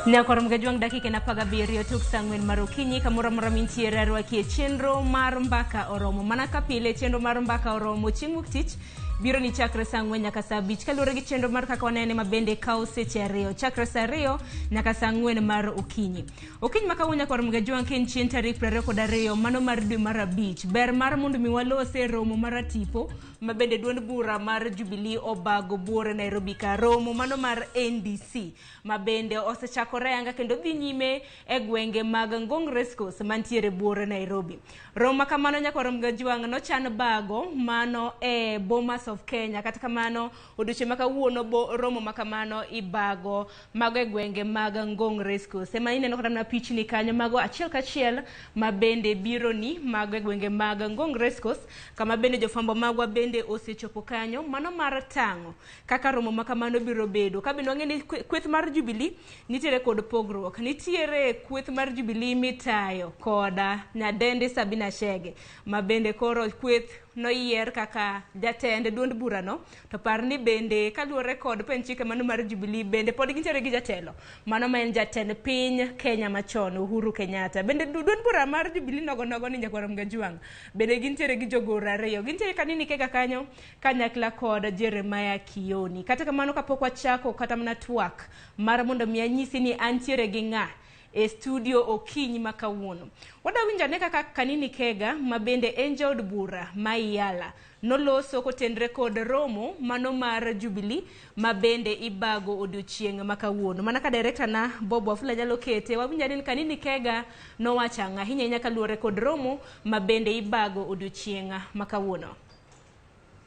Nyakwar Mgajwang' dakika en 17 tok saa 4 mar okinyi. Kamoro amora mintiere, arwaki e chenro mar Mbaka Oromo. Mana ka pile, chenro mar Mbaka Oromo chieng' wuok tich biro ni chakre saa 4 nyaka saa 5, kaluwore gi chenro mar kaka wanene, ma bende kawo seche 2, chakre saa 2 nyaka saa 4 mar okinyi. Okinyi ma kawuono, Nyakwar Mgajwang', ka en chieng' tarik 22 mano mar dwe mar 5, ber mar mondo mi walose romo mar atipo ma bende duond bura mar Jubilee obago buore Nairobi ka, romo mano mar NDC ma bende osechakore anga kendo dhi nyime e gwenge mag Ngong Racecourse mantiere buore Nairobi. Romo ma kamano, Nyakwar Mgajwang', nochan bago mano e Bomas of Kenya. Kata kamano, odiochieng' ma kawuono bo romo ma kamano ibago mago e gwenge mag Ngong Racecourse. Ema ineno kata mana pichni kanyo mago achiel kachiel ma bende biro ni mago e gwenge mag Ngong Racecourse, kama bende jofwambo magwa bende osechopo kanyo mano mar tang'o kaka romo ma kamano biro bedo. Ka bende wang'e ni kweth mar Jubilee nitiere kod pogruok. Nitiere kweth mar Jubilee mitayo koda nyadendi Sabina Chege, ma bende koro kweth noyier kaka jatend duond burano. To par ni bende kaluwore kod pen chike mano mar Jubilee, bende pod gintiere gi jatelo mano ma en jatend piny Kenya machon, Uhuru Kenyatta. Bende duond bura mar Jubilee nogo nogo ni, Nyakwar Mgajwang', bende gintiere gi jogoro ariyo. Gintiere Kanini Kega kanyo kanyakla kod Jeremiah Kioni. Kata kamano, kapok wachako kata mana twak mar mondo mi anyisi ni antiere gi ng'a e studio okinyi ma kawuono, wadwa winjo ane kaka Kanini Kega, ma bende en jaod bura ma Iyala, noloso kotenre kod romo mano mar Jubilee ma bende ibago odiochieng' ma kawuono. Mana ka director na Bob Wafula nyalo kete, wawinjo ane ni Kanini Kega nowacho ang'o ahinya ahinya kaluwore kod romo ma bende ibago odiochieng' ma kawuono.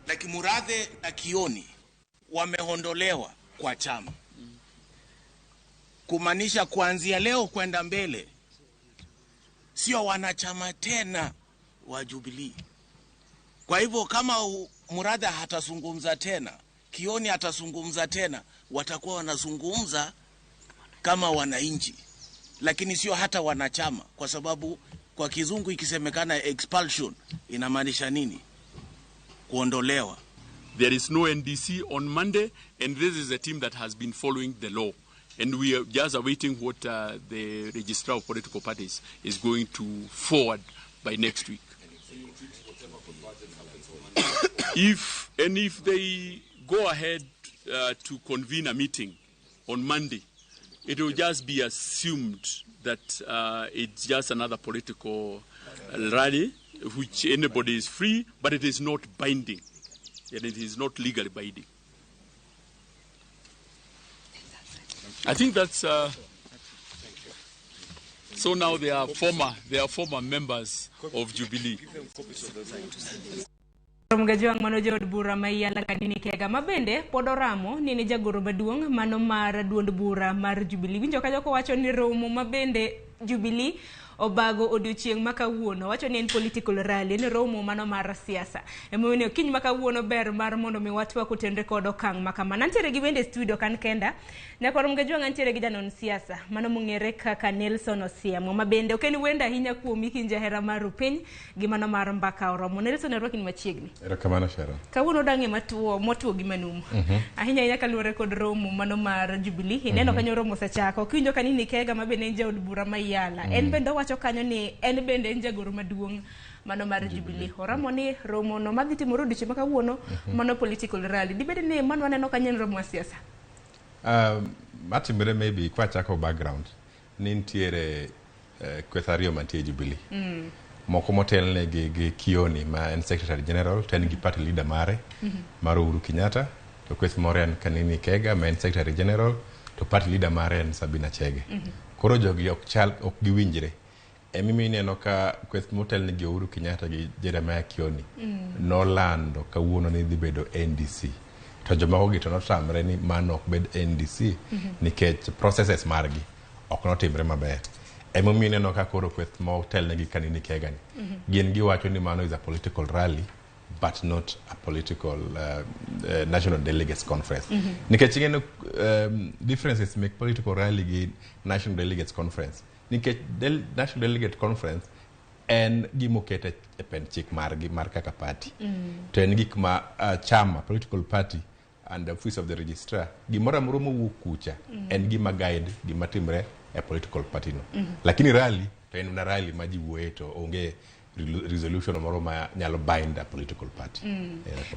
Like Murathe na Kioni wameondolewa kwa chama, kumaanisha kuanzia leo kwenda mbele sio wanachama tena wa Jubilee. Kwa hivyo kama Murathe hatazungumza tena, Kioni atazungumza tena, watakuwa wanazungumza kama wananchi, lakini sio hata wanachama, kwa sababu kwa kizungu ikisemekana expulsion inamaanisha nini? Kuondolewa. There is no NDC on Monday, and this is a team that has been following the law. And we are just awaiting what the Registrar of Political Parties is going to forward by next week. If they go ahead to convene a meeting on Monday, it will just be assumed that it's just another political rally, which anybody is free, but it is not binding, and it is not legally binding. I think that's. So now they are former members of Jubilee. Mgajwang', mano jaod bura ma Iyala, Kanini Kega, ma bende pod oramo ni en jagoro maduong' mano mar duond bura mar Jubilee. Winjo kanyo kowacho ni romo ma bende Jubilee obago odiochieng' ma kawuono, wacho ni en political rally, en romo mano mar siasa. Emomiyo ni okinyi ma kawuono ber mar mondo mi watwak otenre kod okang' ma kamano. Antiere gi wende e studio kan kenda. Nyakwar Mgajwang', antiere gi janon siasa mano mong'ere kaka Nelson Osiemo, ma bende ok en wendo ahinya kuomi kin jahera mar piny gi mano mar Mbaka Oromo. Nelson, arwaki ni machiegni. Erokamano, Sharon. Kawuono dang'e matuo motuo gi manumu ahinya ahinya kaluwore kod romo mano mar Jubilee. Ineno kanyo romo osechako. Kiwinjo Kanini Kega, ma bende en jaod bura ma Iyala, en bende owacho kanyo ni en bende en jagoro maduong' mano mar Jubilee. Oramo ni romo no madhi timore odiochieng' ma kawuono mano political rally. Dibed ni mano waneno kanyo en romo mar siasa? Matimore maybe kwachako background ni nitiere kweth ariyo mantie e Jubilee. Moko motelne gi Kioni, ma en secretary general, to en gi party leader mare mar Uhuru Kenyatta, to kweth moro en Kanini Kega, ma en secretary general, to party leader mare en Sabina Chege. Koro jogi ok chal, ok giwinjre. Emomiyo ineno ka kweth motelne gi Uhuru Kenyatta gi Jeremiah Kioni nolando kawuono ni dhi bedo NDC. To jomoko gi to notamre ni mano ok bed NDC nikech processes margi ok notimre maber. Emomiyo ineno ka koro kweth motelne gi Kanini Kega ni gin giwacho ni mano is a political rally but not a political national delegates conference. Nikech ing'eno differences mek political rally gi national delegates conference. Nikech national delegate conference en gimoket e pend chik margi mar kaka party. To en gik ma chama, political party. and the office of the registrar, gimoro amora mowuok kucha en gima guide gima timre e political party no. Lakini rally to en mana rally ma ji wuoye to onge resolution moro ma nyalo bind a political party.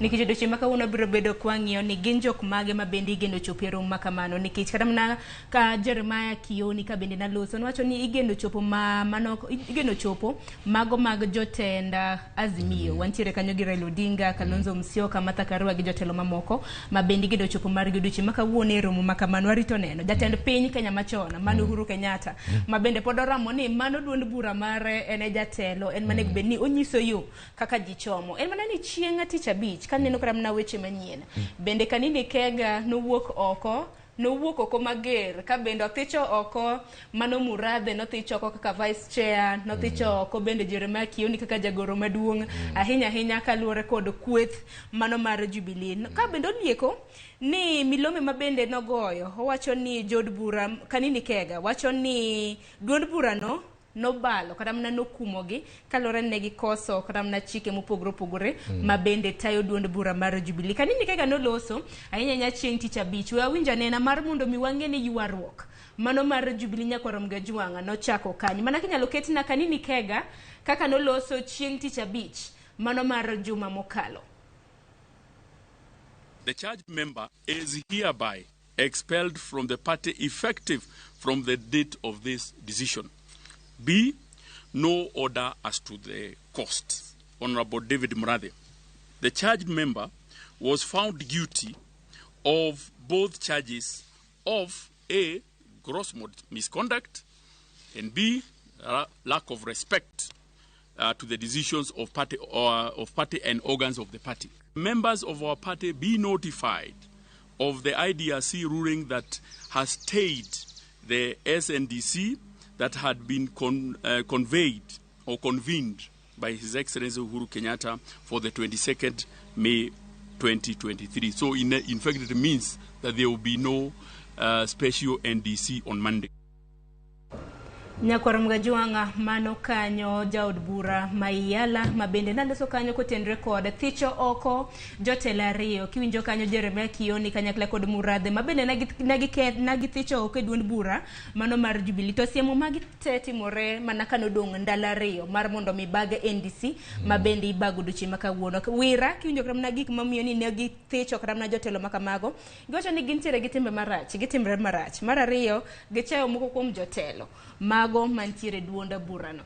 Nikech odiochieng' ma kawuono biro bedo kwang'iyo ni gin jok mage ma bende igeno chopo e romo ma kamano, nikech kata mana ka Jeremiah Kioni ka bende naloso nowacho ni igeno chopo ma mano igeno chopo mago mag jotend Azimio. Wantiere kanyo gi Raila Odinga, Kalonzo Musyoka, Martha Karua gi jotelo mamoko ma bende igeno chopo margi odiochieng' ma kawuono e romo ma kamano. Warito neno jatend piny Kenya machon mano Uhuru Kenyatta, ma bende pod oramo ni mano duond bura mare, en e jatelo, en manego bed ni onyiso yo kaka ji chomo. En mana ni chieng' tich abich kaneno kata mana weche manyien bende Kanini Kega nowuok oko mager ka bende othicho oko mano Murathe, nothicho oko kaka vice chair, nothicho oko bende Jeremiah Kioni kaka jagoro maduong', ahinya ahinya kaluwore kod kweth mano mar Jubilee. Ka bende olieko ni milome ma bende nogoyo, owacho ni jood bura, Kanini Kega wacho ni duond burano nobalo kata mana nokumogi kaluwore ni ne gikoso kata mana chike mopogore opogore ma bende tayo duond bura mar Jubilee. Kanini Kega noloso ahinya ahinya chieng' tich abich. We awinj anena mar mondo mi wang'e ni ywaruok mano mar Jubilee Nyakwarom Gajwang'a nochako kanye. Mana kinyalo ketna Kanini Kega kaka noloso chieng' tich abich mano mar juma mokalo. The charged member is hereby expelled from the party effective from the date of this decision. B. No order as to the cost. Honorable David Murathe. The charged member was found guilty of both charges of A. Gross misconduct and B. Lack of respect to the decisions of party and organs of the party. Members of our party be notified of the IDRC ruling that has stayed the SNDC that had been conveyed or convened by His Excellency Uhuru Kenyatta for the 22nd May 2023. So in fact, it means that there will be no special NDC on Monday. Nyakwar Mgajwang'a, mano kanyo jaod bura ma Iyala ma bende naloso kanyo kotenre kod thicho oko jotelo ariyo. Kiwinjo kanyo Jeremiah Kioni kanyakla kod Murathe ma bende nagithicho oko e duond bura mano mar Jubilee. To siemo magi te timore mana kanodong' ndalo 2 mar mondo mi bag NDC ma bende ibago odiochieng' ma kawuono. Wira kiwinjo kata mana gik mamiyo ni ne githicho kata mana jotelo ma kamago, giwacho ni gintiere gi timbe marach, gitimre marach. Mar ariyo, gichayo moko kuom jotelo mago mantiere e duond burano.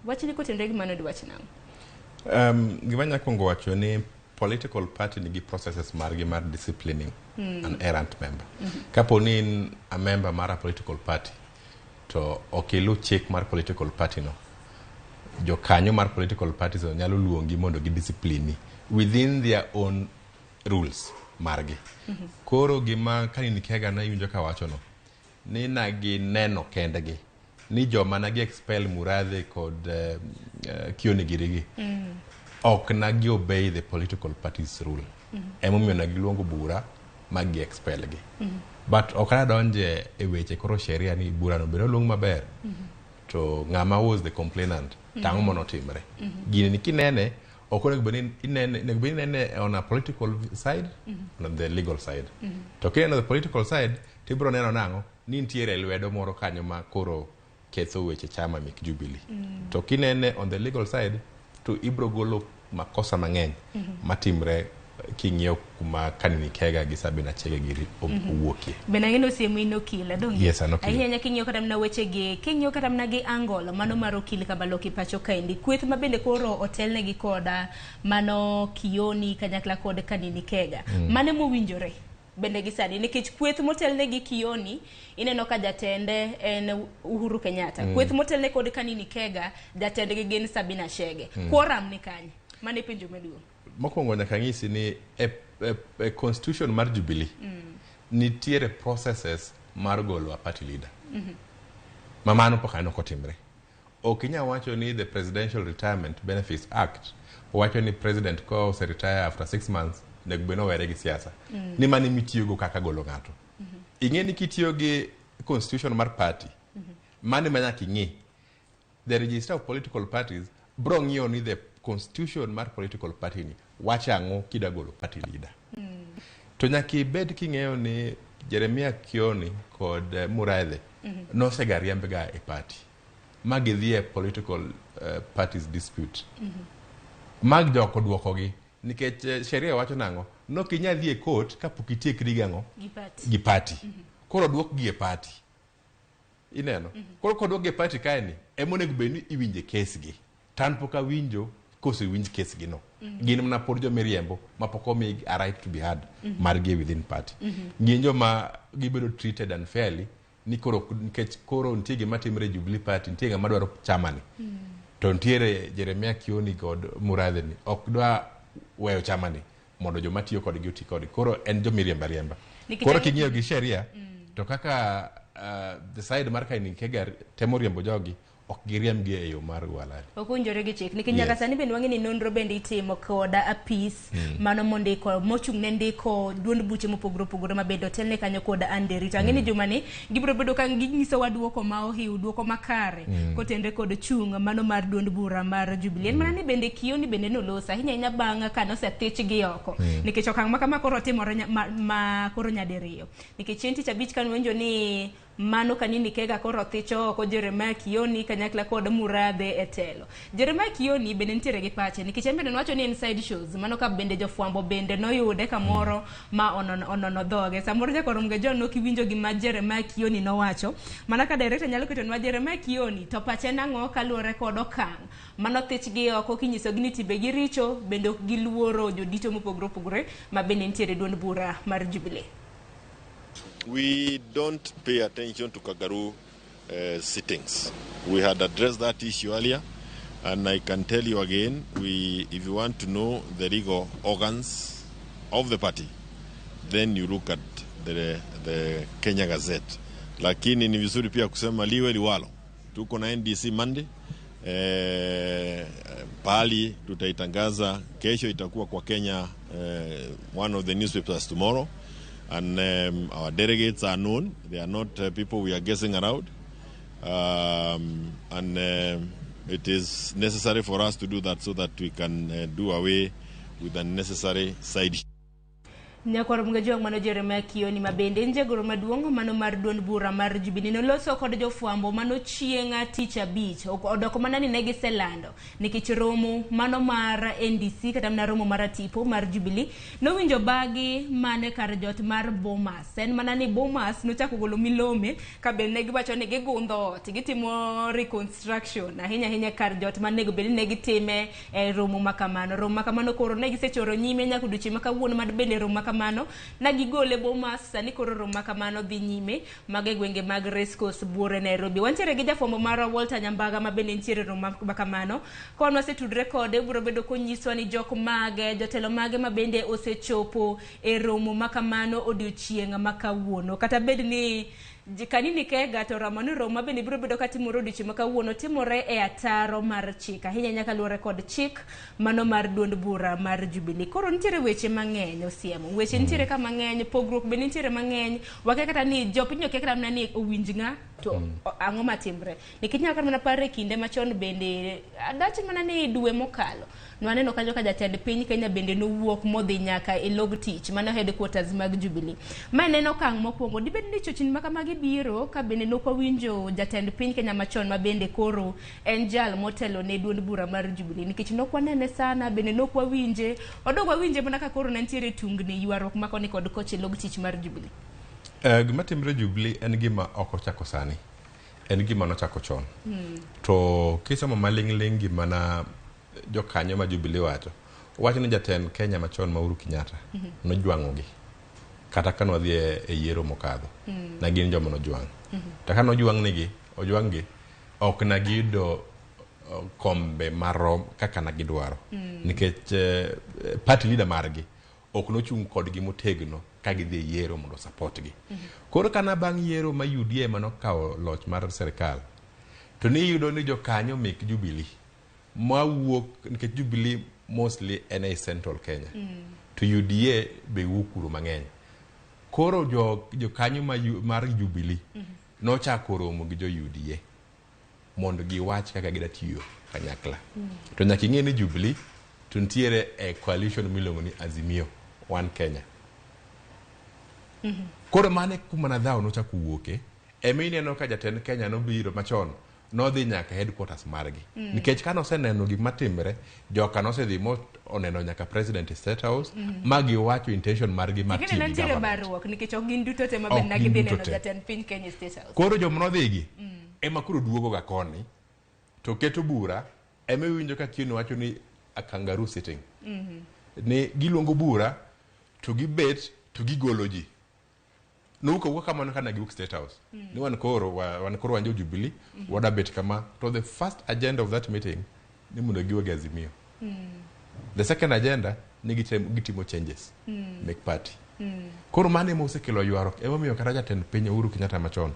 Wachni kotenre gi mano diwach nang'o? Gima anya kuongo wacho ni political party nigi processes margi mar disciplining an errant member. Kapo ni in a member mar a political party to ok ilu chik mar political party no, jokanyo mar political parties no nyalo luongi mondo gi discipline within their own rules margi. Koro gima Kanini Kega ne iwinjo ka wacho no ni nagineno kendgi ni joma nagi expel, Murathe kod Kioni girigi, ok nagi obey the political parties rule, emomiyo nagiluongo bura ma gi expel gi. But ok adonje e weche koro sheria ni burano be noluong maber to ng'ama was the complainant to ang'o manotimre. Gini ni kinene ok onego bed ni inene, onego bed ni inene on a political side, on the legal side. To kineno the political side tibiro neno nang'o ni nitiere lwedo moro kanyo ma koro ketho weche chama mek Jubilee. To kinene on the legal side to ibiro golo makosa mang'eny matimre king'iyo kuma Kanini Kega gi Sabina Chege giri owuokie. Bende ang'e ni osiemo in okil, adonge? Yes, an okil. Ahinya ahinya king'iyo kata mana weche gi, king'iyo kata mana gi angle mano mar okil Kabaloki pacho kaendi, kweth ma bende koro otelnegi koda mano Kioni kanyakla kod Kanini Kega, mano mowinjore bende gi sani, nikech kweth motelnegi Kioni ineno ka jatende en Uhuru Kenyatta, kweth motelne kod Kanini Kega jatendgi gin Sabina Chege. Quorum ni kanye? Mano e penjo maduong'. Mokwongo nyaka ng'isi ni e constitution mar Jubilee nitiere processes mar golo a party leader ma mano pok aneno kotimre. Ok inyal wacho ni the Presidential Retirement Benefits Act wacho ni president ka oseretire after 6 months onego bed ni owere gi siasa, ni mano emitiyogo kaka golo ng'ato. Ing'e ni kitiyo gi constitution mar party, mano ema nyaka ing'i. The registrar of political parties bro ng'iyo ni the constitution mar political party ni wacho ang'o kida golo party leader. To nyaka ibed king'eyo ni Jeremiah Kioni kod Murathe nosega riembga e party ma gidhi e political parties dispute. Mag jok oduokogi nikech sheria wacho nang'o? Nok inyal dhi e court kapok itiekri gang'o? Gi party. Gi party. Koro oduokgi e party. Ineno? Koro koduokgi e party kae ni, ema onego bed ni iwinje kes gi. To an pok awinjo kosewinj kes gi no. Gin mana pod jomiriembo ma pok omi a right to be heard margi within party. Gin joma gibedo treated unfairly ni koro nikech koro nitie gima timre e Jubilee Party, nitie ng'ama dwaro chama ni. To nitiere Jeremiah Kioni kod Murathe ni ok dwa weyo chama ni mondo joma tiyo kodgi oti kodgi. Koro en jomiriembo ariemba. Nikech Koro king'iyo gi sheria to kaka the side mar Kanini Kega temo riembo jogi ok giriembgi e yo mar uhalali. Ok owinjore gi chik nikech nyaka sani bende wang'e ni nonro bende itimo kod apis mano mondiko mochung' ne ndiko duond buche mopogore opogore ma bende otelne kanyo kod Andy Rito. Ang'e ni juma ni gibiro bedo ka ginyisowa duoko ma ohiw, duoko makare kotenre kod chung' mano mar duond bura mar Jubilee. En mana ni bende Kioni bende noloso ahinya ahinya bang' ka nosethichgi oko nikech okang' ma kama koro timore ma koro nyadiriyo nikech chieng' tich abich kan winjo ni mano Kanini Kega koro thicho oko Jeremiah Kioni kanyakla kod Murathe e telo. Jeremiah Kioni bende nitiere gi pache nikech en bende nowacho ni en side shows mano ka bende jofwambo bende noyude kamoro ma onono dhoge. Samoro jakoro Mga John nok iwinjo gima Jeremiah Kioni nowacho. Mana ka director nyalo ketonwa Jeremiah Kioni to pache nang'o kaluwore kod okang' mano thichgi oko kinyisogi ni timbegi richo bende ok giluoro jodito mopogore opogore ma bende nitiere e duond bura mar Jubilee. We don't pay attention to Kagaru sittings. We had addressed that issue earlier, and I can tell you again, if you want to know the legal organs of the party, then you look at the Kenya Gazette. Lakini ni vizuri pia kusema liwe liwalo. Tuko na NDC Monday, pali tutaitangaza kesho, itakuwa kwa Kenya one of the newspapers tomorrow. And our delegates are known. They are not people we are guessing around. And it is necessary for us to do that so that we can do away with unnecessary side Nyakwar Mgajwang' mano Jeremiah Kioni ma bende en jagoro maduong' mano mar duond bura mar Jubilee noloso kod jofwambo mano chieng' tich abich. Odoko mana ni ne giselando nikech romo mano mar NDC kata mana romo mar atipo mar Jubilee nowinjo bagi mane kar jot mar Bomas. En mana ni Bomas nochako golo milome ka bende ne giwacho ni gigundho ot gitimo reconstruction ahinya ahinya kar jot manego bed ni ne gitime e romo ma kamano. Romo ma kamano koro ne gisechoro nyime nyaka odiochieng' ma kawuono ma bende romo ma kamano na gigole Bomas sani koro romo ma kamano dhi nyime mago e gwenge mag Race Course buore Nairobi. Wantiere gi jafwambo marwa Walter Nyambaga ma bende nitiere romo ma kamano. Ka wasetudre kode obiro bedo konyiswa ni jok mage jotelo mage ma bende osechopo e romo ma kamano odiochieng' ma kawuono. Kata bed ni Kanini Kega to ramo ni romo ma bende biro bedo katimore odiochieng' ma kawuono timore e ataro mar chik ahinya ahinya kaluwore kod chik mano mar duond bura mar Jubilee. Koro nitiere weche mang'eny osiemo weche nitiere ka mang'eny pogruok be nitiere mang'eny wakia kata ni jopiny okia kata mana ni owinj ng'a to ang'o matimre nikech nyaka mana paro e kinde machon bende adach mana ni dwe mokalo nwaneno kanyo ka jatend piny Kenya bende nowuok modhi nyaka e log tich mano headquarters mag Jubilee. Ma en okang' mokwongo dibed ni chochni ma kamagi biro ka bende nok wawinjo jatend piny Kenya machon ma bende koro en jal motelo ne duond bura mar Jubilee nikech nok wanene sana bende nok wawinje odog wawinje mana ka koro ne nitiere tungni ywaruok ma koni kod kocha e log tich mar Jubilee. Gima timre Jubilee en gima ok ochako sani. En gima nochako chon. To kisomo maling'ling' gima na jokanyo ma Jubilee wacho, wacho ni jatend Kenya machon ma Uhuru Kenyatta nojwang'ogi kata ka nwadhi e yiero mokadho na gin joma nojwang'. To ka nojwang'nigi, ojwang'gi, ok na giyudo kombe marom kaka na gidwaro. Nikech party leader margi ok nochung' kodgi motegno ka gidhi e yiero mondo support gi. Koro kana bang' yiero ma UDA manokawo loch mar sirikal, to niyudo ni jokanyo mek Jubilee mawuok nikech Jubilee mostly en ei Central Kenya to UDA be wuok kuro mang'eny. Koro jokanyo mar Jubilee nochako romo gi jo UDA mondo giwach kaka gida tiyo kanyakla. To nyaka ing'e ni Jubilee to nitiere e coalition miluongo ni Azimio One Kenya. Koro mane kuma na dhawo nochako wuoke. Ema ineno ka jatend Kenya nobiro machon, nodhi nyaka headquarters margi. Nikech ka noseneno gik matimre, joka nosedhi mo oneno nyaka president e State House, ma giwacho intention margi mar Lakini tiyo gi nitiere government. barruok nikech ok gin duto te ma Ok bende gin gidhi duto neno te. jatend piny Kenya e State House. Koro joma nodhigi ema koro duogo ga koni to keto bura. Ema iwinjo ka Kioni wacho ni a kangaroo sitting, ni giluongo bura to gibet to gigolo ji. Nowuok awuoka kamano ka ne giwuok State House ni wan koro wan koro wan jo Jubilee, wada bet kama. To the first agenda of that meeting ni mondo giweg Azimio. The second agenda ni gitimo changes make party. Koro mano ema osekelo ywaruok. Emomiyo kata jatend piny Uhuru Kenyatta machon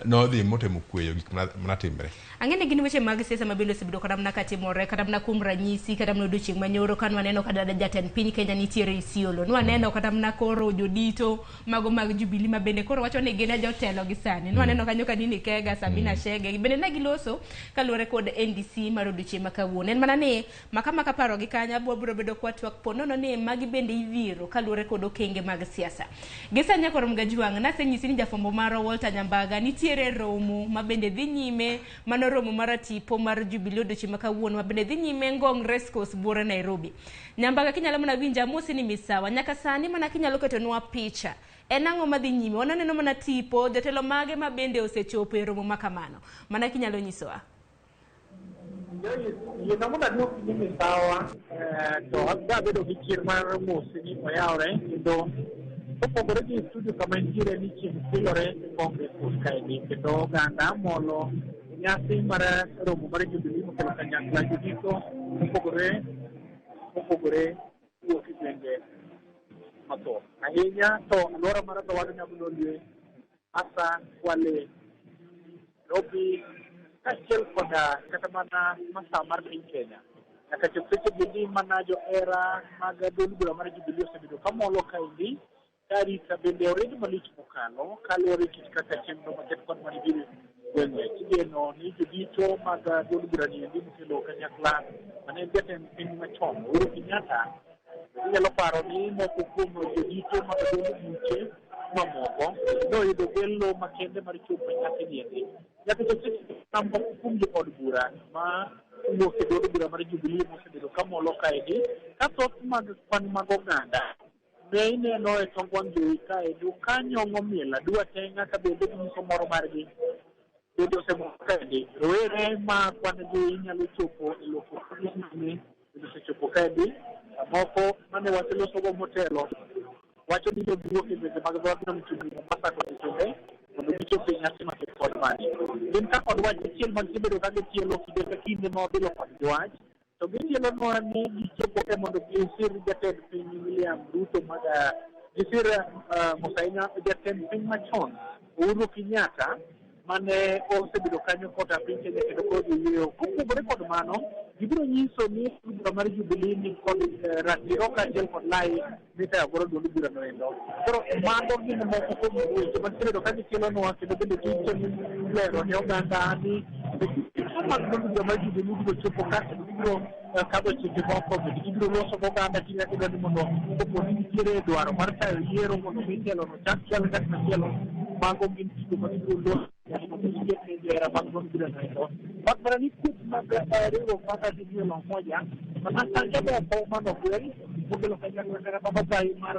nodhi motemo kweyo gik manatimre. Ang'e ni gin weche mag siasa ma bende osebedo kata mana katimore, kata mana kuom ranyisi, kata mana odiochieng' manyoro ka nwaneno kata jatend piny Kenya nitiere Isiolo. Nwaneno kata mana koro jodito mago mag Jubilee ma bende koro wacho ni gin e jotelo gi sani. Nwaneno kanyo ka Nini Kega, Sabina Chege, bende ne giloso kaluwore kod NDC mar odiochieng' ma kawuono. En mana ni maka maka paro gi kanyo wabiro bedo kwa twak po nono ni magi bende idhiro kaluwore kod okenge mag siasa. Gi sani nyakoro Mgajwang', nasenyisi ni jafwambo marwa Walter Nyambaga nitiere romo ma bende dhi nyime, mano romo mar tipo mar Jubilee odiochieng' ma kawuono ma bende dhi nyime Ngong Race Course buore Nairobi. Nyambaga kinyalo mana winja amosi ni misawa, nyaka sani mana kinyalo ketonwa picha. En ang'o madhi nyime? Wananeno mana tipo, jotelo mage ma bende osechopo e romo ma kamano. Mana kinyalo nyisowa. Yiena mondo aduok ni misawa, to adwa bedo gi chir mar mosi ni oyawre kendo kopogore gi studio kama entiere ni chieng' silore e Ngong Race Course kaendi, kendo oganda molo nyasi mar romo mar Jubilee mokelo kanyakla jodito mopogore mopogore wuok e gwenge mathoth ahinya to alwora mar dho wadh Nyabulolwe, Asa, Kwale, Nairobi kaachiel koda kata mana masawa mar piny Kenya. Nyaka chop seche bende mana johera mag duond bura mar Jubilee osebedo kamolo kaendi ka arita bende orid malich mokalo kaluwore kit kaka chenro maket kod manibiro gweng'e. Igeno ni jodito mag duond bura ni endi mokelo kanyakla mane en jatend piny machon Uhuru Kenyatta, inyalo paro ni moko kuom jodito mag duond buche mamoko noyudo gelo makende mar chopo e nyasi ni endi. Nyaka chop seche moko kuom jood bura ma wuok e duond bura mar Jubilee mosebedo kamolo kaendi ka thoth mag kwan mag oganda ne ineno e tong wang' jowi kaendi ka nyong'o miel adua teng'a ka bende ginyiso mor margi bende osemoro kaendi. Rowere ma kwan gi nyalo chopo e lufu bende osechopo kaendi. Moko mane waselosogo motelo wacho ni jogi wuok e gwenge mag dhood nam chumbi, Mombasa kod Kisumu mondo gichop e nyasi maket kod mani. Gin ka kod wach achiel ma gisebedo ka gitielo kinde ka kinde ma wabilo kodgi wach to gitielonwa ni gichopo e mondo gisir jatend piny William Ruto mag gisir Musaina jatend piny machon Uhuru Kenyatta mane osebedo kanyo kota piny Kenya kendo koro giyweyo. Kopogore kod mano, gibiro nyiso ni duond bura mar Jubilee ni kod ratiro kaachiel kod lai mitayo godo duond bura no endo. Koro mago gin moko kuom weche magisebedo ka gichielonwa kendo bende gitemo lero ne oganda ni mag duond bura mar Jubilee biro chopo ka kendo gibiro kadho chike moko bende gibiro loso gi oganda kinde ka kinde mondo kopo ni nitiere dwaro mar tayo yiero mondo mi telo no chak chal ng'at machielo. Mago gin gigo ma gibiro loso johera mag duond bura no endo. Mak mana ni kweth mag riwruok mag Azimio la Umoja mana moko manogwel mokelo kanyakla kata Baba Bai mar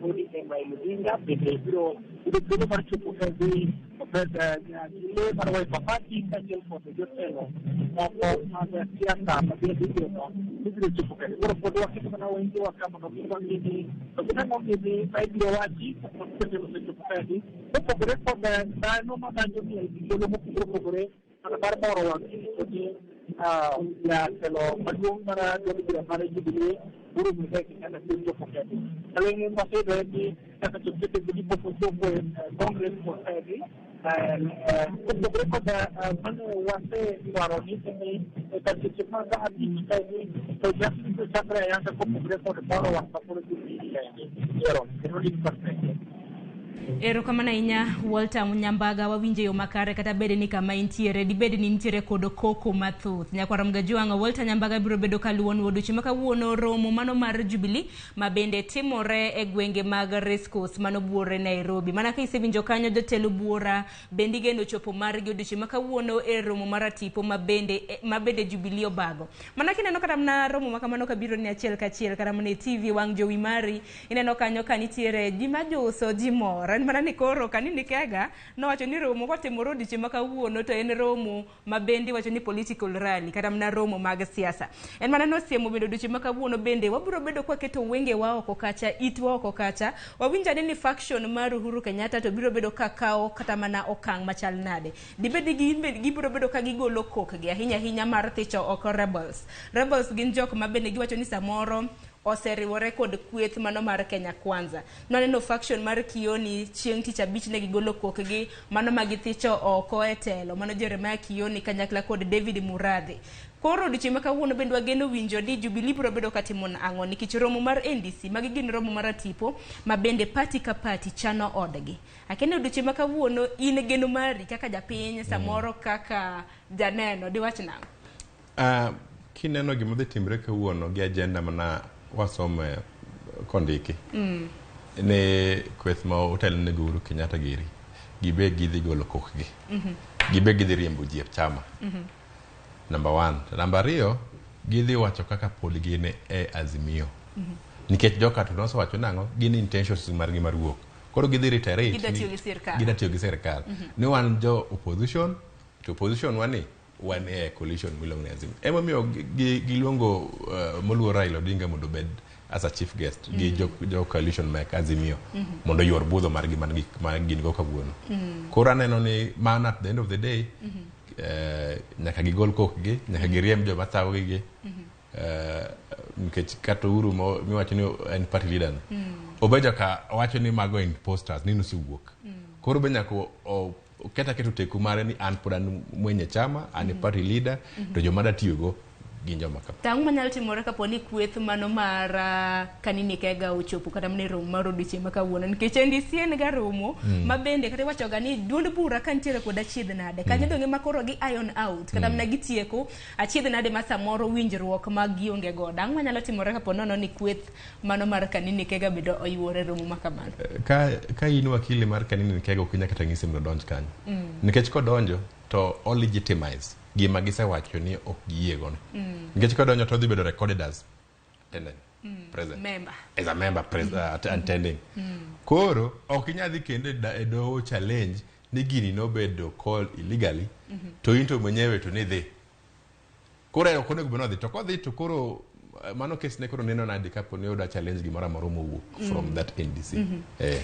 ODM Raila Odinga bende biro yudo thuolo mar chopo e dhi obed gile mar Wiper Party kaachiel kod jotelo moko mag siasa ma bende igeno ni biro chopo kae. Koro pod waketo mana wengewa ka mondo mi wang'e ni to gin ang'o gini ma ibiro wachi kapok jotelo osechopo kaendi. Kopogore kod dhano madonjo miel gi thuolo mopogore opogore mana mar moro wang' nyiso ni jatelo maduong' mar duond bura mar Jubilee Uhuru Muigai Kenyatta biro chopo kaendi. Kaleng'e maseyudo en ni nyaka chop seche gi pok ochopo e Ngong Race Course kaendi. Kopogore kod mane wasedwaro ni kar seche mag 5 kaendi to nyasi biro chakre ayanga kopogore kod moro wang' ma koro Jubilee kaendi. Ero, kendo in kod penjo. Erokamano ahinya Walter Nyambaga, wawinjo e yo makare kata bed ni kama intiere, dibed ni intiere kod koko mathoth. Nyakwar Mgajwang'a, Walter Nyambaga biro bedo kaluwonwa odiochieng' ma kawuono romo mano mar Jubilee ma bende timore e gwenge mag Racecourse mano buore Nairobi. Mana ka isewinjo kanyo jotelo buora bende igeno chopo margi odiochieng' ma kawuono e romo mar atipo ma bende Jubilee obago. Mana kineno kata mana romo ma kamano kabiro ni achiel kachiel kata mana e TV wang' jowi mari, ineno kanyo ka nitiere ji majuso, ji mor. En mana ni koro Kanini Kega nowacho ni romo kotimore odiochieng' ma kawuono to en romo ma bende iwacho ni political rally kata mana romo mag siasa. En mana nosiemo bende odiochieng' ma kawuono bende wabiro bedo kwaketo wengewa oko kacha, itwa oko kacha. Wawinjo ane ni faction mar Uhuru Kenyatta to biro bedo ka kawo kata mana okang' machal nade. Dibed ni gin bende gibiro bedo ka gigolo kokgi ahinya ahinya mar thicho oko rebels. Rebels gin jok ma bende giwacho ni samoro oseriwore kod kweth mano mar Kenya Kwanza. Nwaneno faction mar Kioni chieng' tich abich ne gigolo kokgi mano ma githicho oko e telo mano Jeremiah Kioni kanyakla kod David Murathe. Koro odiochieng' ma kawuono bende wageno winjo ni Jubilee biro bedo katimo ang'o nikech romo mar NDC magi gin romo mar atipo ma bende party ka party chano odgi. Akia ni odiochieng' ma kawuono in geno mari kaka japiny samoro kaka janeno diwach nang'o? Kineno gima dhi timre kawuono gi agenda mana wasomo kondiki ni kweth ma otelne gi Uhuru Kenyatta giri gibe gidhi golo kokgi, gibe gidhi riembo ji e chama number one. Number ariyo, gidhi wacho kaka pod gin e Azimio nikech joka to nosewacho nang'o gin intentions margi mar wuok, koro gidhi reiterate Gidwa tiyo gi sirkal. Gidwa tiyo gi sirkal ni wan jo opposition to opposition wani wan e coalition miluongo ni Azimio. Emomiyo giluongo moluor Raila Odinga mondo obed as a chief guest gi jo coalition mek Azimio mondo oyuor budho margi man gi ma gin go kawuono. Koro aneno ni mano at the end of the day nyaka gigol kokgi, nyaka giriemb joma thagogi gi nikech kata Uhuru miwacho ni en party leader no obedo ka wacho ni mago imposters ni nosewuok. Koro be nyaka oket aketo teku mare ni an pod an mwenye chama, an e party leader to joma da tiyogo gin joma kama. To ang'o manyalo timore kapo ni kweth mano mar Kanini Kega ochopo kata mana e romo mar odiochieng' ma kawuono? Nikech NDC en ga romo ma bende kata iwacho ga ni duond bura ka nitiere kod achiedh nade kanyo donge ma koro gi iron out kata mana gitieko achiedh nade ma samoro winjruok ma gionge godo. Ang'o manyalo timore kapo nono ni kweth mano mar Kanini Kega bende oyuore e romo ma kamano? Ka in wakili mar Kanini Kega, ok inyal kata ng'ise mondo odonj kanyo nikech kodonjo to o legitimize gima gisewacho ni ok giyie gono nikech kodonjo to odhi bedo recorded as attendant present member as a member attending. Koro ok inyal dhi kendo e doho challenge ni gini nobedo called illegally to in to mwenyewe to nidhi. Koro ok onego bed ni odhi to kodhi to koro mano kes ne koro neno nade kapo ni oda challenge gimoro amora mowuok from that NDC.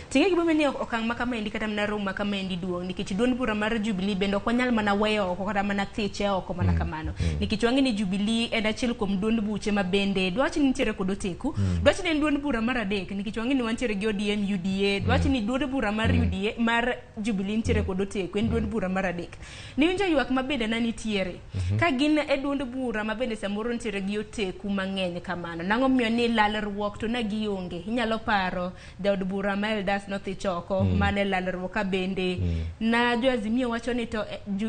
Ting'e gimomiyo ni okang' ma kamaendi kata mana romo ma kamaendi duong' nikech duond bura mar Jubilee bende ok wanyal mana weyo oko kata mana thiche oko mana kamano nikech wang'e ni Jubilee en achiel kuom duond buche ma bende dwach ni nitiere kod oteku, dwach ni en duond bura mar adek nikech wang'e ni wantiere gi ODM, UDA, dwach ni duond bura mar UDA mar Jubilee nitiere kod oteku, en duond bura mar adek. Niwinjo ywak ma bende na nitiere ka gin e duond bura ma bende samoro nitiere gi oteku mang'eny kamano, nang'o miyo ni lalruok to na gionge? Inyalo paro jaod bura ma Eldas nothich oko mane lalruok ka bende na jo Azimio wacho ni to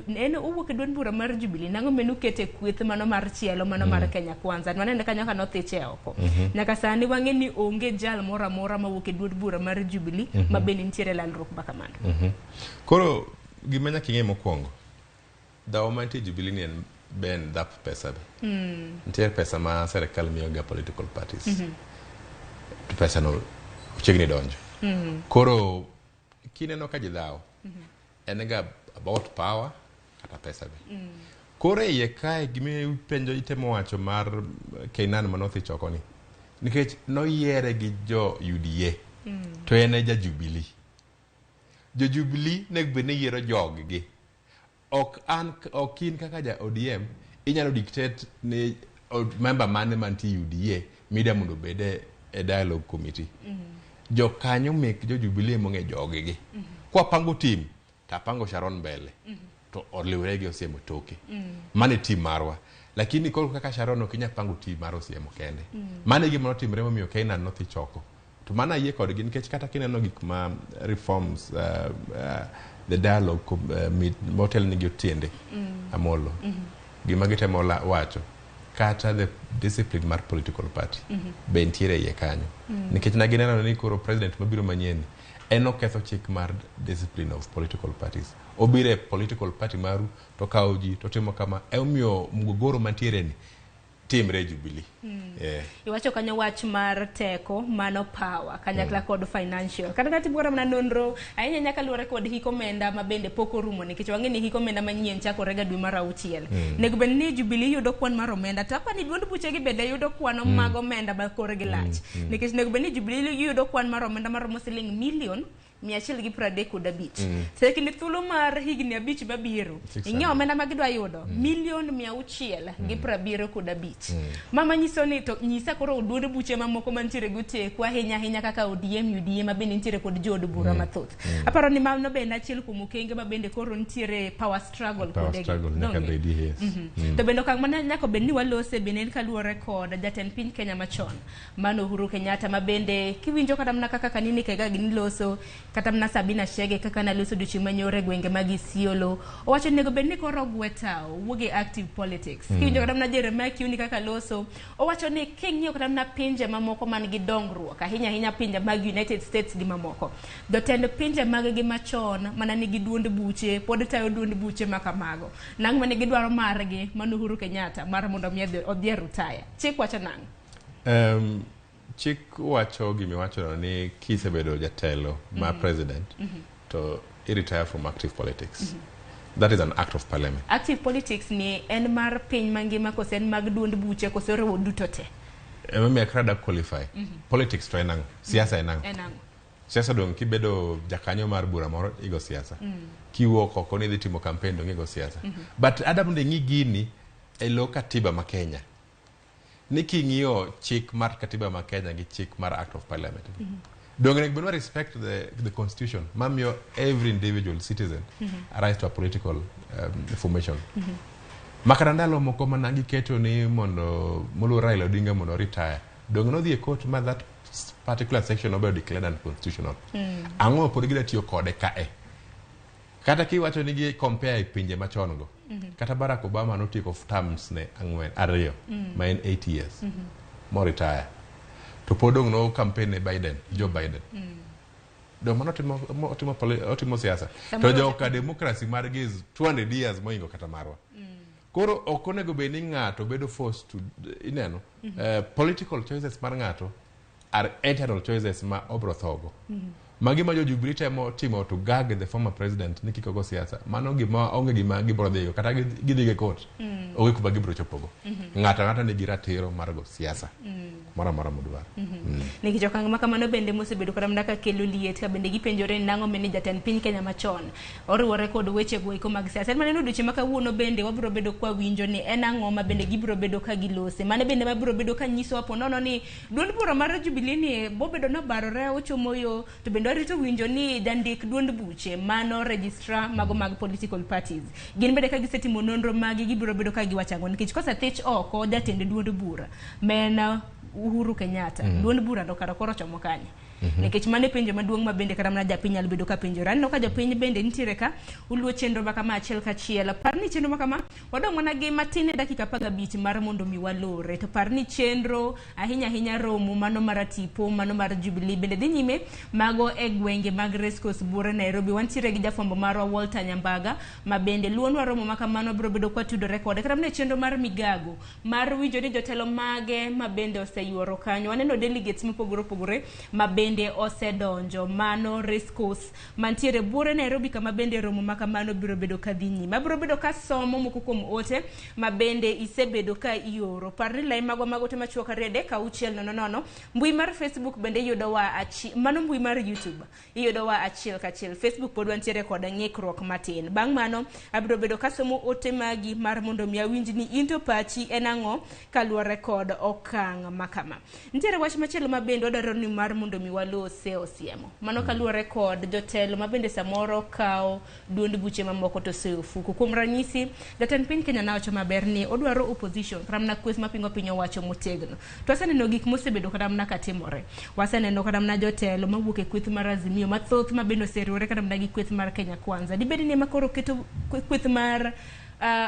en owuok e duond bura mar Jubilee, nang'o miyo nukete kweth mano mar chielo mano mar Kenya Kwanza? Wanene kanyo ka nothiche oko. Nyaka sani wang'e ni onge jal moro amora mawuok e duond bura mar Jubilee ma bende nitiere lalruok ma kamano. Koro gima nyaka ing'e mokwongo, dhawo mantie Jubilee ni en be en dhap pesa be. Nitie pesa ma sirikal miyo ga political parties. To pesa no chiegni donjo. Koro kineno ka ji dhawo, en ga about power kata pesa be. Koro e iye kae gima penjo itemo wacho mar Keinan manothi choko ni nikech noyiere gi jo UDA to en e ja Jubilee. Jo Jubilee nego bed ni yiero jog-gi. Ok an ok in kaka ja ODM inyalo dictate ni member mane mantie UDA mida mondo obed e dialogue committee. Jokanyo mek jo Jubilee mong'e jog-gi. Kwapango team to apango Sharon mbele to oliwre gi Osiemo toke. Mano e team marwa. Lakini koro kaka Sharon ok inyal pango team mar Osiemo kende. Mano e gima notimre momiyo Keinan nothi choko. To mano ayie kodgi nikech kata kineno gik ma reforms, the dialogue motel nigi Otiende Amolo, gima gitemo wacho kata the discipline mar political party be nitiere iye kanyo, nikech ne gineno ni koro president mabiro manyien en oketho chik mar discipline of political parties. Obiro e political party maru to kawo ji to timo kama, emomiyo mgogoro mantiere ni timre e Jubilee. Yeah. Iwacho kanyo wach mar teko, mano power kanyakla kod financial. Kata ka timo mana nonro ahinya ahinya kaluwore kod hik omenda ma bende pok orumo, nikech wang'e ni hik omenda manyien chakore ga dwe mar 6. Nego bed ni Jubilee yudo kwan mar omenda, to apani duond buchegi bende yudo kwan mag omenda ma korgi lach, nikech nego bed ni Jubilee yudo kwan mar omenda maromo siling milion 135. Sekini thuolo mar higni 5 mabiro, ing'e omenda ma gidwa yudo milion 675. Mama nyiso ni to nyisa koro duond buche mamoko mantiere gi oteku ahinya ahinya kaka ODM, UDA ma bende nitiere kod jood bura mathoth. Aparo ni mano bende achiel kuom okenge ma bende koro nitiere power struggle. Power struggle nyaka bedi, yes. To bende okang' mana nyaka bed ni walose bende en kaluwore kod jatend piny Kenya machon, mano Uhuru Kenyatta, ma bende kiwinjo kata mana kaka Kanini Kega gini loso, kata mana Sabina Chege kaka naloso odiochieng' manyoro e gwenge mag Isiolo, owacho ni onego bed ni koro ogwe tao wuog e active politics. Kiwinjo kata mana Jeremiah Kiuni kaka loso, owacho ni king'iyo kata mana pinje mamoko man gi dongruok ahinya ahinya, pinje mag United States gi mamoko, jotend pinje mag gi machon mana nigi duond buche pod tayo duond buche ma kamago, nang' mane gidwaro margi mano Uhuru Kenyatta mar mondo mi odhi e rutaya. Chik wacho nang'o? Chik wacho gimiwachono ni kisebedo jatelo ma president to i retire from active politics. That is an act of parliament. Active politics ni en mar piny mangima kose en mag duond buche kose oriwo duto te? Emomiyo kaka da qualify politics to en ang'o? Siasa en ang'o? En ang'o? Siasa dong' kibedo jakanyo mar bura moro igo siasa, kiwuok oko ni idhi timo campaign dong' igo siasa. But ada mondo ing'i gini e lo katiba ma Kenya, ni king'iyo chik mar katiba ma Kenya gi chik mar act of parliament, dong' onego bed wa respect the constitution mamiyo every individual citizen a right to a political formation. Makata ndalo moko mana giketo ni mondo moluor Raila Odinga mondo retire, dong' nodhi e court ma that particular section obedo declared unconstitutional. Ang'o pod gida tiyo kode kae? Kata kiwacho ni gi compare e pinje machon go, kata Barack Obama notieko terms ne 4, 2, ma en 8 years mo retire, to pod dong' no campaign ne Biden, Joe Biden. Dong' mano otimo siasa. To joka democracy margi is 200 years moingo kata marwa. Koro ok onego bed ni ng'ato bedo forced to ineno political choices mar ng'ato are internal choices ma obro thogo. Magi ma jo Jubilee temo timo to gag the former president ni kik ogo siasa, mano gima onge gima gibro dhigo, kata gidhi e court, onge kuma gibro chopogo. Ng'ato ang'ata nigi ratiro mar go siasa moro amora modwaro. Nikech okang' ma kamano bende mosebedo kata mana ka kelo liet, ka bende gipenjore ni nang'o mene jatend piny Kenya machon oriwore kod weche go eko mag siasa. En maneno odiochieng' ma kawuono bende wabiro bedo kwa winjo ni en ang'o ma bende gibiro bedo ka gilose. Mane bende mabiro bedo ka nyisowa po nono ni duond bura mar Jubilee ni bobedo nobarore ochomo yo, to bende warito winjo ni jandik duond buche, mano registrar mago mag political parties, gin bende ka gisetimo nonro magi gibiro bedo ka giwacho ang'o, nikech kosethich oko jatend duond bura ma en Uhuru Kenyatta, duond bura no kara koro chomo kanye? Nikech mano e penjo maduong' ma bende kata mana japiny nyalo bedo ka penjore. Aneno ka jopiny bende nitiere ka uluo chenro ma kama achiel kachiel. Par ni chenro ma kama wadong' mana gi matin e dakika 15 mar mondo mi walore. To par ni chenro ahinya ahinya romo mano mar tipo mano mar Jubilee bende dhi nyime mago e gwenge mag Racecourse Buore Nairobi. Wantiere gi jafwambo marwa Walter Nyambaga ma bende luonwa romo ma kamano biro bedo kwa tudore kode kata mana e chenro mar migago mar winjo ni jotelo mage ma bende oseyuoro kanyo. Waneno delegates mopogore opogore ma bende osedonjo mano Racecourse mantiere buore Nairobi, kama bende romo ma kamano biro bedo ka dhi nyime. Abiro bedo ka somo moko kuom ote ma bende isebedo ka ioro. Par ni lai magwa mag ote machuok 2 3 6 0 0. Mbui mar Facebook bende iyudowa mano mbui mar YouTube iyudowa achiel kachiel. Facebook pod wantiere kod ng'ikruok matin. Bang' mano abiro bedo ka somo ote magi mar mondo mi awinj ni in to pachi en ang'o kaluwore kod okang' ma kama. Nitiere wach machielo ma bende wadwaro ni mar mondo mi walose osiemo. Mano kaluwore kod jotelo ma bende samoro kawo duond buche mamoko to soyo ofuku. Kuom ranyisi, jatend piny Kenya nowacho maber ni odwaro opposition kata mana kweth mapingo piny owacho motegno. To waseneno gik mosebedo kata mana katimore. Waseneno kata mana jotelo mawuok e kweth mar Azimio mathoth ma bende oseriwore kata mana gi kweth mar Kenya Kwanza. Dibed ni ema koro keto kweth mar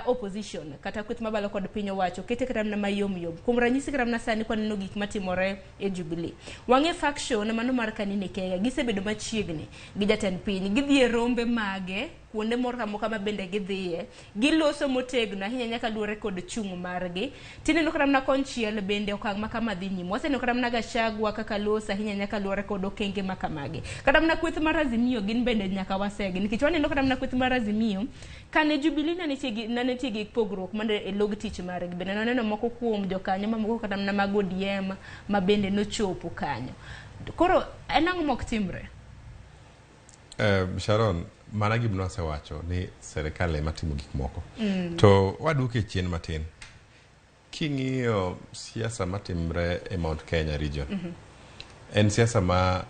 opposition kata kweth mabalo kod piny owacho kete kata mana mayom yom. Kuom ranyisi kata mana sani kwaneno gik matimore e Jubilee. Wang'e faction mano mar Kanini Kega gisebedo machiegni gi jatend piny. Gidhi e rombe mage kuonde moro kamoka ma bende gidhiye. Giloso motegno ahinya nyaka luwore kod chung' margi. Tineno kata mana konchiel bende okang' ma kama dhi nyime. Waseneno kata mana Gachagua kaka loso ahinya nyaka luwore kod okenge ma kamagi. Kata mana kweth mar Azimio gin bende nyaka wasegi nikech waneno kata mana kweth mar Azimio kane Jubilee ne nitie gi pogruok mana e log tich margi. Bende naneno moko kuom jokanyo mamoko kata mana mag ODM ma bende nochopo kanyo. Koro en ang'o mok timre? Sharon, mana gima nosewacho ni serikal ema timo gik moko. To waduoke chien matin. King'iyo siasa matimre e Mount Kenya region, en siasa ma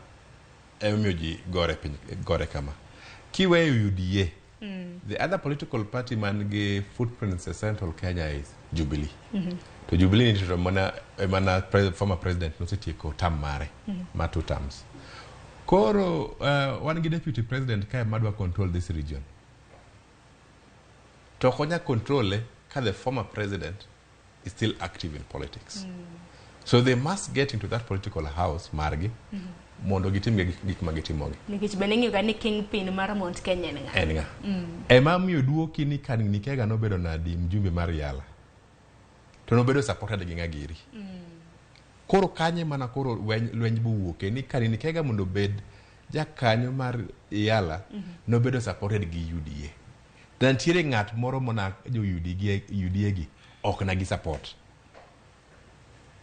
emomiyo ji gore piny gore kama. Kiweyo UDA, the other political party man gi footprints e Central Kenya is Jubilee. To Jubilee ni to mana mana former president nosetieko term mare, ma two terms. Koro wan gi deputy president kae madwa control this region. To ok onya control ka the former president is still active in politics. So they must get into that political house margi mondo gitim gik ma gitimogi. Nikech bende ing'eyo ga ni kingpin mar Mount Kenya en ng'a? En ng'a? Ema miyo duoki ni Kanini Kega nobedo nadi mjumbe mar Yala. To nobedo supported gi ng'a giri. Koro kanye mana koro lweny bowuoke ni Kanini Kega mondo obed jakanyo mar Yala nobedo supported gi UDA. To nitiere ng'at moro mona jo UDA gi ok na gi support.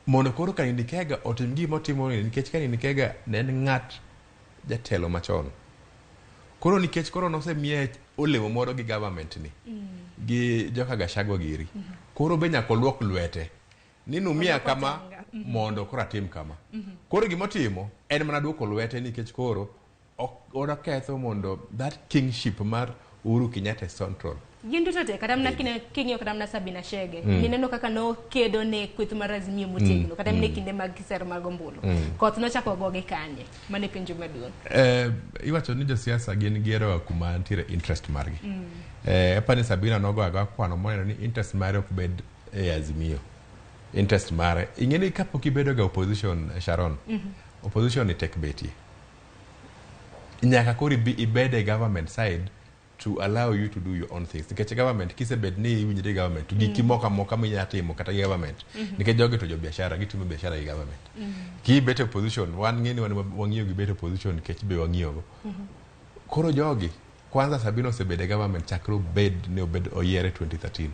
Mondo koro Kanini Kega otim gima otimo ni nikech Kanini Kega ne en ng'at jatelo machon. Koro nikech koro nosemiye olemo moro gi government ni gi joka Gachagua giri. Koro be nyaka oluok lwete ni numiya kama mondo koro atim kama. Koro gimotimo en mana duoko lwete nikech koro oketho mondo that kingship mar Uhuru Kenyatta Central. Gin duto te kata mana king'iyo kata mana Sabina Chege mineno kaka nokedo ne kweth mar Azimio motegno kata mana e kinde mag kisera mag ombulu. Koth nochako gogi kanye? Mano e penjo maduong'. Iwacho ni josiasa gin gihero kuma nitiere interest margi. Apani Sabina nogo agoya kwano moneno ni interest mare ok bed e Azimio. Interest mare. Ing'e ni kapok ibedo ga opposition, Sharon, opposition ni tek betie. Nyaka koro ibed e government side to allow you to do your own things. Nikech government, kisebed ni iwinjri government, to giki moko amoka minya timo kata gi government. Nikech jogi to jo biashara, gitimo biashara gi government. Kibet e opposition, wan ng'e ni wan wang'iyo gi bet e opposition nikech be wang'iyo go. Koro jogi, kwanza Sabina osebedo e government chakre obed ne obed oyiere 2013.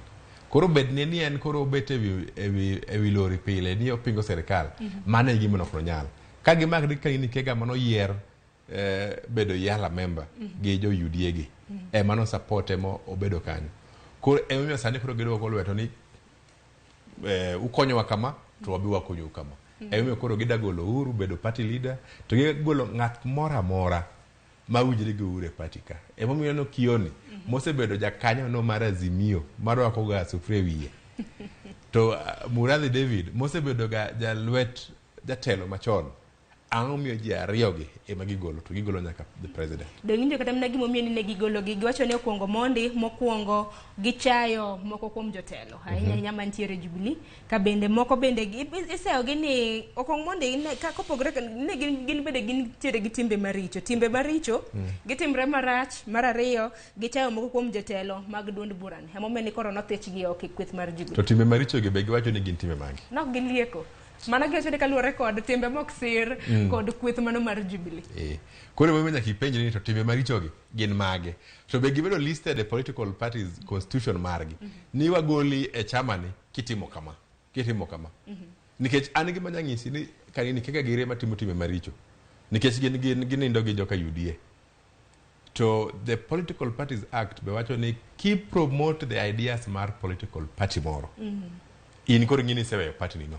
Koro bed ne ni en koro obet ewi lori pile ni opingo serikal, mano e gima ok nonyal. Ka gimakre Kanini Kega manoyier bedo Yala member gi jo UDA gi, ema no support ema obedo kanyo. Koro emomiyo sani koro giduoko lweto ni ukonyowa kama to wabi wakonyou kama. Emomiyo koro gida golo Uhuru bedo party leader to gigolo ng'at moro amora ma winjre gi Uhuru e party ka. Emomiyo ineno Kioni mosebedo jakanyo no mar Azimio marwako ga sufuria e wiye. To Murathe David mosebedo ga jalwet jatelo machon. Ang'o miyo ji ariyo gi ema gigolo to gigolo nyaka the president. Dong' injo kata mana gimomiyo ni ne gigolo gi giwacho ni okwongo mondi mokwongo gichayo moko kuom jotelo ahinya ahinya mantiere Jubilee ka bende moko bende iseyo gi ni okwong mondi ne ka kopogore ne gin bende gintiere gi timbe maricho gitimre marach. Mar ariyo gichayo moko kuom jotelo mag duond burani emomiyo ni koro nothich gi oko e kweth mar Jubilee. To timbe maricho gi be giwacho ni gin timbe mage? Nok gilieko. Mano giwacho ni kaluwore kod timbe mok sir kod kweth mano mar Jubilee. Koro emomiyo nyaka ipenjri ni to timbe maricho gi gin mage? To be gibedo listed e political parties constitution margi ni wagoli e chama ni kitimo kama, kitimo kama. Nikech an gima anya nyisi ni Kanini Kega giri ema timo timbe maricho. Nikech gin ginindo gi joka UDA. To the Political Parties Act be wacho ni ki promote the ideas mar political party moro. In koro ing'e ni iseweyo party ni no.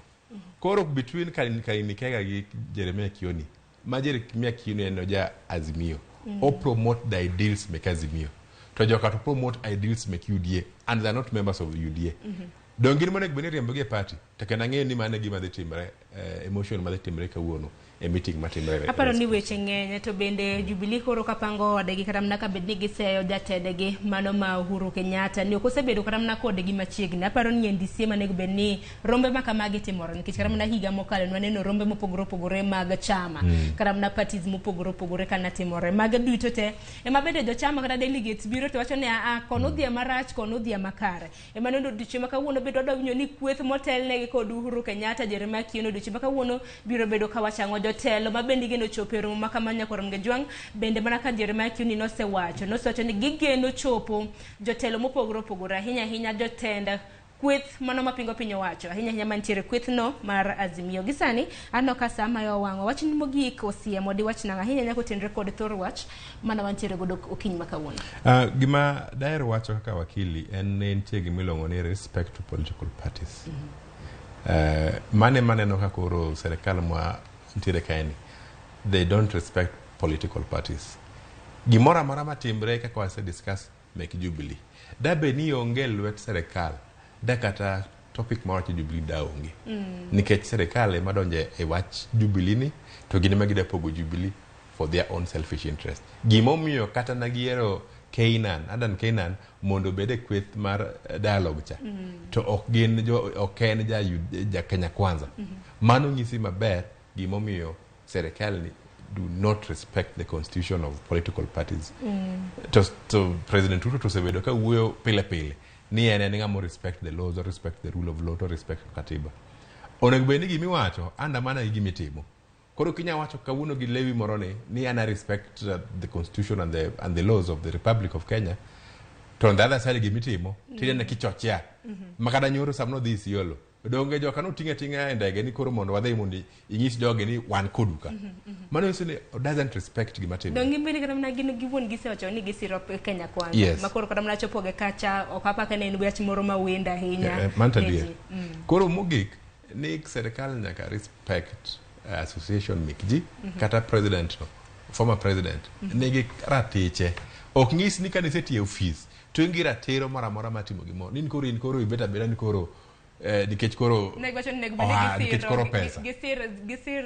Koro between Kanini Kega gi Jeremiah Kioni, Ma Jeremiah Kioni en ja Azimio. O promote the ideals mek Azimio. To joka to promote ideals mek UDA and they are not members of UDA. Dong gin monego bed ni riembogi e party. To kendo ang'eyo ni mano e gima dhi timore, emotion madhi timore kawuono e meeting matimore. Aparo ni weche ng'eny to bende Jubilee koro kapango odegi kata mana ka bed ni giseyo jatendgi mano ma Uhuru Kenyatta ni ok osebedo kata mana kodgi machiegni. Aparo ni NDC ema onego bed ni rombe ma kamagi timore nikech kata mana higa mokalo ne waneno rombe mopogore opogore mag chama kata mana parties mopogore opogore kana timore. Mago duto te ema bende jochama kata delegates biro to wacho ni aa kono odhi marach kono odhi makare. Ema nono odiochieng' ma kawuono bende wadwa winjo ni kweth motelnegi kod Uhuru Kenyatta, Jeremiah Kioni odiochieng' ma kawuono biro bedo kawacho ang'o. Jotelo ma bende igeno chopo e romo ma kama nyakwar Mgejwang' bende mana ka Jeremiah Kioni nosewacho ni gigeno chopo jotelo mopogore opogore, ahinya ahinya jotend kweth mano mapingo piny owacho, ahinya ahinya mantiere kweth no mar Azimio. Gi sani aneno ka saa mayo wang'wa. Wach mogik osiemo diwach nang'o ahinya ahinya kotenore kod thor wach mana wantiere godo okinyi ma kawuono? Gima daher wacho kaka wakili en ni nitie gima iluongo ni respect to political parties. Mane maneno ka koro serikal ma nitiere kaeni, they don't respect political parties. Gimoro amora matimre kaka wase discuss mek Jubilee, dabed ni onge lwet serikal, da kata topic mar wach Jubilee da onge. Nikech serikal ema donjo e wach Jubilee ni, to gin ema gida pogo Jubilee for their own selfish interest. Gimomiyo kata na giyiero Keynan, Adan Keynan mondo obed e kweth mar dialogue cha. To ok gin jo, ok en ja Kenya Kwanza. Mano nyisi maber gimomiyo serikal ni do not respect the constitution of political parties. To President Ruto to osebedo ka wuoyo pile pile ni en ng'ama respect the laws, or respect the rule of law, to respect katiba. Onego bed ni gimiwacho andamana gi gimitimo. Koro kinya wacho kawuono gi lewi moro ni an I respect the constitution and the laws of the Republic of Kenya, to on the other side gimitimo tinene kichochea. Makata nyoro sama nodhi Isiolo, donge joka noting'e ating'a e ndege ni koro mondo wadhi mondo inyis jogi ni wan kodu ka. Mano nyiso ni doesn't respect gima timore. Dong gibende kata mana gin giwuon gisewacho ni gisiro Kenya Kwanza. Yes. Ma koro kata mana chopoge kacha ok apaka ne en wach moro ma wendo ahinya. Mano to ne adier. ji. Koro mogik ni serikal nyaka respect association mek ji kata president no, former president nigi ratiche. Ok nyis ni ka nisetiyo e ofis to in gi ratiro moro amora mar timo gimoro. Ni koro in koro ibet abeda ni koro nikech koro Ne giwacho ni nego bed ni oa, nikech gisiro koro pesa. gisir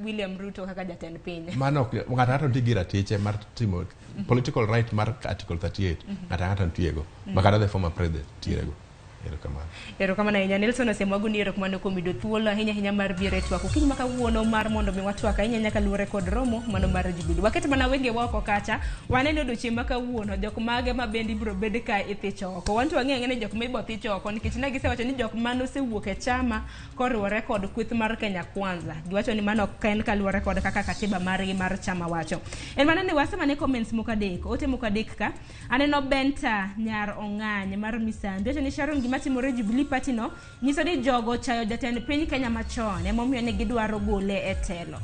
William Ruto kaka jatend piny. Mano ok ng'ato ang'ato nitie gi ratiche mar timo political right mar article 38, ng'ato ang'ato nitiego ma kata the former president nitierego. Erokamano. Erokamano ahinya Nelson Osemwago ni erokamano kuom yudo thuolo ahinya ahinya mar biro e twak okinyi ma kawuono mar mondo mi watwak ahinya ahinya kaluwore kod romo mano mar Jubilee. Waket mana wengewa oko kacha waneno odiochieng' ma kawuono jok mage ma bende ibiro bed ka ithicho oko. Wan to wang'eyo ang'eya ni jok ma ibo thich oko nikech ne gisewacho ni jok mane osewuok e chama koriwore kod kweth mar Kenya Kwanza. Giwacho ni mano ok en kaluwore kod kaka katiba margi mar chama wacho. En mana ni wasemane comments moko adek, ote moko adek ka. Aneno Benta Nyar Ong'any mar Misambi. Wacho ni Sharon, gima timore e Jubilee Party no nyiso ni jogo chayo jatend piny Kenya machon emomiyo ne gidwaro gole e telo.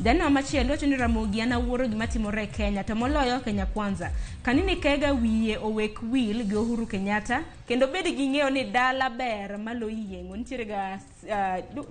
Janeno machielo wacho ni Ramogi an awuoro gima timore e Kenya to moloyo Kenya Kwanza. Kanini Kega wiye owek wil gi Uhuru Kenyatta kendo bed gi ng'eyo ni dala ber malo yieng'o. Nitiere ga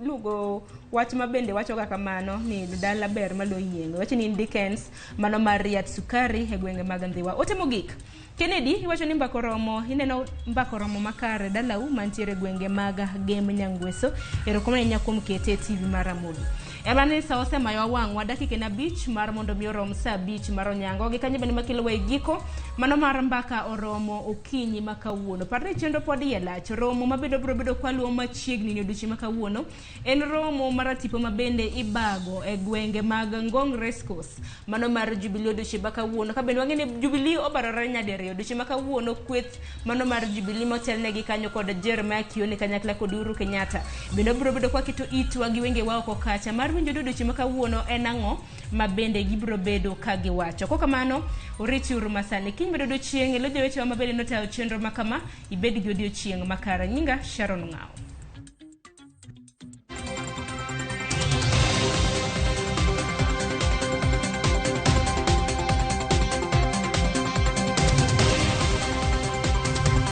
lugo wach ma bende wacho ga kamano ni dala ber malo yieng'o. Wacho ni Dickens mano mar Riat Sukari e gwenge mag Ndhiwa. Ote mogik. Kennedy iwacho ni mbaka oromo, ineno mbaka oromo makare dalau mantiere gwenge mag Gem Nyangweso. Erokamano ahinya kuom kete e TV mar Ramogi. Ema ni sa osemayo wang'wa dakika en 5 mar mondo mi orom sa 5 mar onyango. Gi kanyo bende makelowa e giko mano mar mbaka oromo okinyi ma kawuono. Par ni chenro pod iye lach. Romo mabedo biro bedo kwaluwo machiegni ni odiochieng' ma kawuono en romo mar tipo ma bende ibago e gwenge mag Ngong Racecourse mano mar Jubilee odiochieng' ma kawuono. Ka bende wang'e ni Jubilee obarore nyadiriyo odiochieng' ma kawuono kweth mano mar Jubilee motelnegi kanyo kod Jeremiah Kioni kanyakla kod Uhuru Kenyatta bende wabiro bedo kwaketo itwa gi wengewa oko kacha mar winjo ni odiochieng' ma kawuono en ang'o ma bende gibiro bedo ka giwacho. Kokamano oritiuru masani kiny bedo odiochieng' elo jowetewa ma bende notayo chenro ma kama ibed gi odiochieng' makare. Nyinga Sharon Ng'awo.